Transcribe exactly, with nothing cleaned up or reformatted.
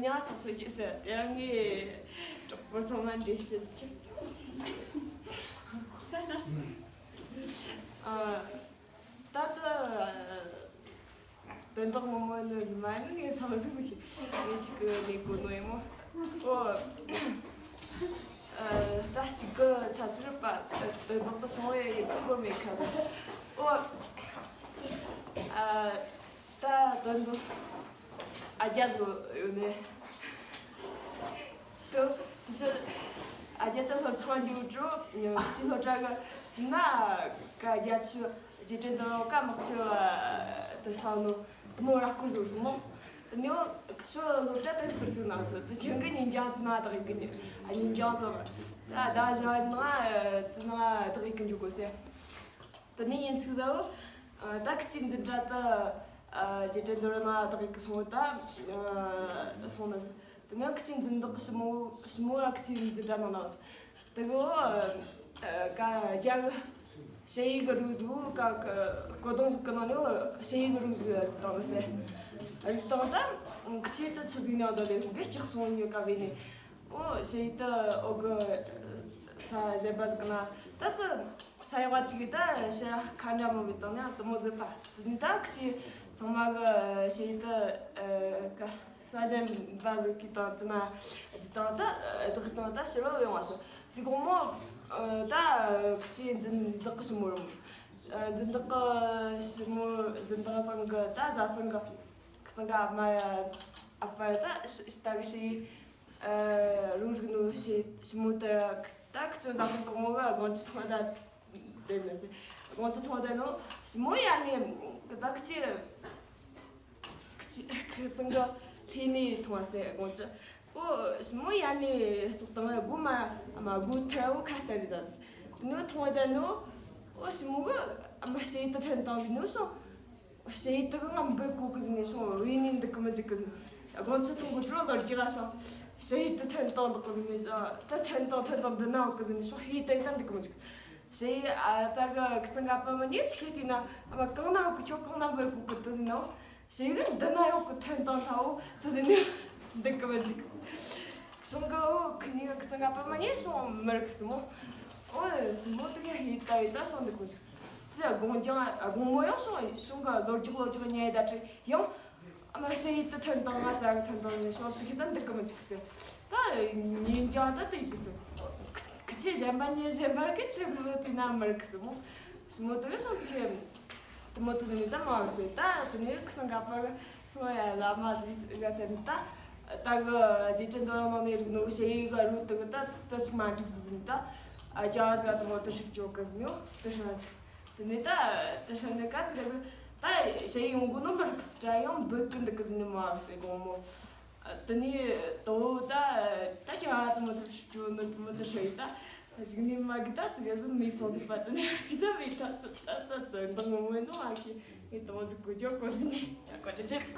ཉ་ཆག་ཚོད་བྱེད་ཟེར། དེ་རིང་ངས་གྲོགས་པོ་ཚང་མ་འགྲེལ་བཤད་ཁྱབ་ཅིག་ཨ། ད་ལྟ་དོན་དག་ངོ་མ་ནི་ཟིན་མ་ནི་ངས་བསམ་བཟོ་མི་ཤེས། ངས་གཅིག་གི་ལས་གོ་ནོ་ཡིན་མོ། ཨོ། ཨ། ད་གཅིག་གི་ཆ་ཚིག་པ་དོན་དག་ཏུ་སོང་བའི་ཡིད་ཚིམ་པོ་མེད་ཁ་ལ། ཨོ། ཨ། ད་དོན་དག་ཨ་རྒྱ་ཟོ་ཡོད་ནས། དུ་ཞི་ཨ་རྒྱ་ད་སློབ་ཆུང་འདི་འགྲོ་ཁྱི་སློབ་གྲྭ་གི་སུན་ན་ག་རྒྱ་ཆུ་རྗེས་དྲན་དུ་རོགས་ཀ་མག་ཆུ་དུ་ས་ནོ་དུ་མོ་ར་སྐུ་ཟོ་སུ་མོ། དུ་ནི་ཁྱོད་སློབ་གྲྭ་དུ་སུ་ཚུགས་ན་སུ་དུ་ཆང་གི་ཉིན་ཅང་ཚུ་ན་དག་གི་ཉིན་ཉིན་ཅང་ཚུ་ད་ད་ཞག་ན་ཚུ་ན་དག་གི་འཇུག་གོ་སེ། དེ་ནས་ཡིན་ཚིག་ཟེར་བ། ད་ཁི་ཆོའི་འཛིན་གྲྭ་དུ་རྗེས་དྲན་དོ་རུ་ན་དག་གི་སོང་ད་སོང་ནས། དེ་ནས་ཁི་ཆོའི་འཛིན་བདག་གི་ཞི་མོ་ཞི་མོ་ར་ཁི་ཆོའི་འཛིན་གྲྭ་ནང་ན་དེ་གི་ཀ་རྒྱ་གི་ཞ་ཡི་གི་རུ་ཟུ་ཀ་ཀ་སྐོ་གདོང་ཟུག་གི་ནང་ནས་ཞ་ཡི་གི་རུ་ཟུ་བཏང་ནས་ཟེར། རིག་བཏང་ད་ཁི་ཆོས་དུ་ཆི་ཟིག་ཉོ་ད་ལེ་གི་ཅིག་སོང་ཉོ་ཀ་བས་ནས། ཨོ་ཞ་ཡི་དུ་ཨོ་གི་ས་གཞན་པ་ཟིག་ན་ད་དུ་ས་ཡག་པ་ཅིག་གི་ད་ཞ་ཁ་འདྲ་མོ་བི་དང་ཡང་དུ་མོ་ཟིག་པ་དུ་ནི་ད་ཁི་ཆོས་ཚང་མ་གི་ཞ་ཡི་དུ་ཀ་ས་གཞན་པ་ཟིག་གི་དང་ཙི་ན་དུ་དང་ད་དག་དང་ད་ཕྱི་རོལ་ཡོང་བ་སོ་དུ་གོང་མོ་ད་ཁི་ཆོའི་འཛིན་བདག་གི་ཞི་མོ་རུ་འཛིན་བདག་གི་ཞི་མོ་འཛིན་བདག་ཚང་གི་ད་བཟའ་ཚང་གི་ཁི་ཚང་གི་ཨ་མ་ཨ་ཕ་ད་ད་གི་ཞ་ཡི། རུ་རིག་ནོ་ཞེ་ཞི་མོ་དེ་ད་ཁི་ཆོ་བཟའ་ཚང་གོང་མོ་གི་དགོང་ཆུ་ཐོང་ད་དེ་ནི་སེ། དགོང་ཆུ་ཐོང་ད་ནོ་ཞི་མོ་ཡ་ནི་ད་ཁི་ཆོ་ཁི་ཆོ་ཁི་ཚང་གི་ལྷས་ནི་ཐོང་སེ་དགོང་ཆུ། ཨོ་ཞི་མོ་ཡ་ནི་ཙོག་དང་སྒོ་མ་མ་སྒོ་ཐལ་བོ་ཁ་ལྟ་རི་ད་སེ། ནོ་ཐོང་ད་ནོ་ཨོ་ཞི་མོ་གི་ཨ་མ་ཞེ་ད་ཐོན་དང་བི་ནོ་སོང་། ཞ་ཡི་དུ་གང་ང་འབོད་གོ་གི་ཟིན་ནས་སོང་བའི་ནི་འདུག་གི་མི་འཇུག་གི་ཟིན། དགོང་ཆུ་ཐུང་གི་དྲོ་ལོ་རྒྱུ་ག་སོང་། ཞ་ཡི་དུ་ཐོན་དང་འདུག་གི་ཟིན་ནས་ད་ཐོན་དང་ཐོན་དང་འདི་ན་འོག་གི་ཟིན་ནས་སོང་ཧེ་ད་ཡི་ད་འདུག་གི་མི་འཇུག་ཞ་ཡི་ཨ་ད་གི་ཁི་ཚང་ག་པ་མི་ནི་ཆི་ཁེ་ཏི་ན་ཨ་མ་གང་ན་འོག་གི་ཁྱོད་གང་ན་འབོད་གོ་གི་དུ་ཟིན་ནོ། ཞ་ཡི་གི་འདི་ན་འོག་གི་ཐོན་དང་ཐའོ་དུ་ཟིན་ནས་འདུག་གི་མི་འཇུག་གི་ཟིན། གཞུང་གི་འོ་ཁི་ནི་གི་ཁི་ཚང་ག་པ་མ་ནི་སོང་མི་རིག་གི་ཟིན་མོ། ཨོ་ཞི་མོ་དུ་གི་ཧེ་ད་ཡི་ད་སོང་འདུག་གི་མི་འཇུག་ཙི་དགོང་ལྗང་དགོང་མོ་ཡང་སོང་ཞུང་ག་ལོ་རྒྱུག་ལོ་རྒྱུག་ཉལ་ད་ཁྲི་ཡང་ཨ་མ་ཞ་ཡི་དུ་ཐོན་དང་ང་ཙ་གི་ཐོན་དང་ནས་ཞོར་དུ་གི་ད་འདུག་གི་མི་འཇུག་སེ། ད་ཉིན་ལྗང་ད་དུ་ཡི་གི་སེ། ཁི་ཆོས་གཞན་པ་ཉིན་གཞན་པར་གི་ཆི་མི་དུས་ན་མར་གི་སེ་མོ། ཞི་མོ་དུ་གི་ཞོར་དུ་གི་དུ་མོ་དུ་ནི་ད་མ་གི་སེ། ད་དུ་ནི་ཁི་སང་ག་པར་སོང་ཡ་ལ་མ་ཟིག་ག་ཐན་ད། ད་གི་རྗེས་དྲན་དོ་རང་ནང་ནས་རིག་ནོ་ཞ་ཡི་ག་རུ་དུ་གི་ད་དུ་ཆི་མ་འགྲིག་ཟིན་ད། ཨ་ཅག་ཟིག་དུ་མོ་དུ་ཧྲིབ་ཅོ་གི་ཟིན་ཡོ་དུ་ཧྲ་ཟིན། དེ་ནས་ད་དེ་ཧྲ་ནས་ཀ་ཙི་ག་ཟིག་ད་ཞ་ཡི་ཡོང་གོ་ནོ་མི་རིག་སི་ཏྲ་ཡང་འབོད་ཀི་འདུག་གི་ཟིན་ནི་མ་ཟེ་དགོང་མོ། དེ་ནས་དོ་ད་ད་ཅི་ཧ་དུ་མོ་དུ་ཤུ་ནི་དུ་མོ་དུ་ཧྲ་ཡི་ད་ཞིག་ནི་མ་གི་ད་ཙི་ག་ཟིག་མི་སོང་ཟིག་པ་དེ་ནས་གི་ད་མི་ད་སི་ད་ད་དོན་དང་ངོ་མོ་ནོ་ཨ་ཁི་ངི་དོ་ཟིག་གོ་ཅོ་གོ་ཟིན་ནི་ད་གོ་ཅོ་ཅེ་ཟིག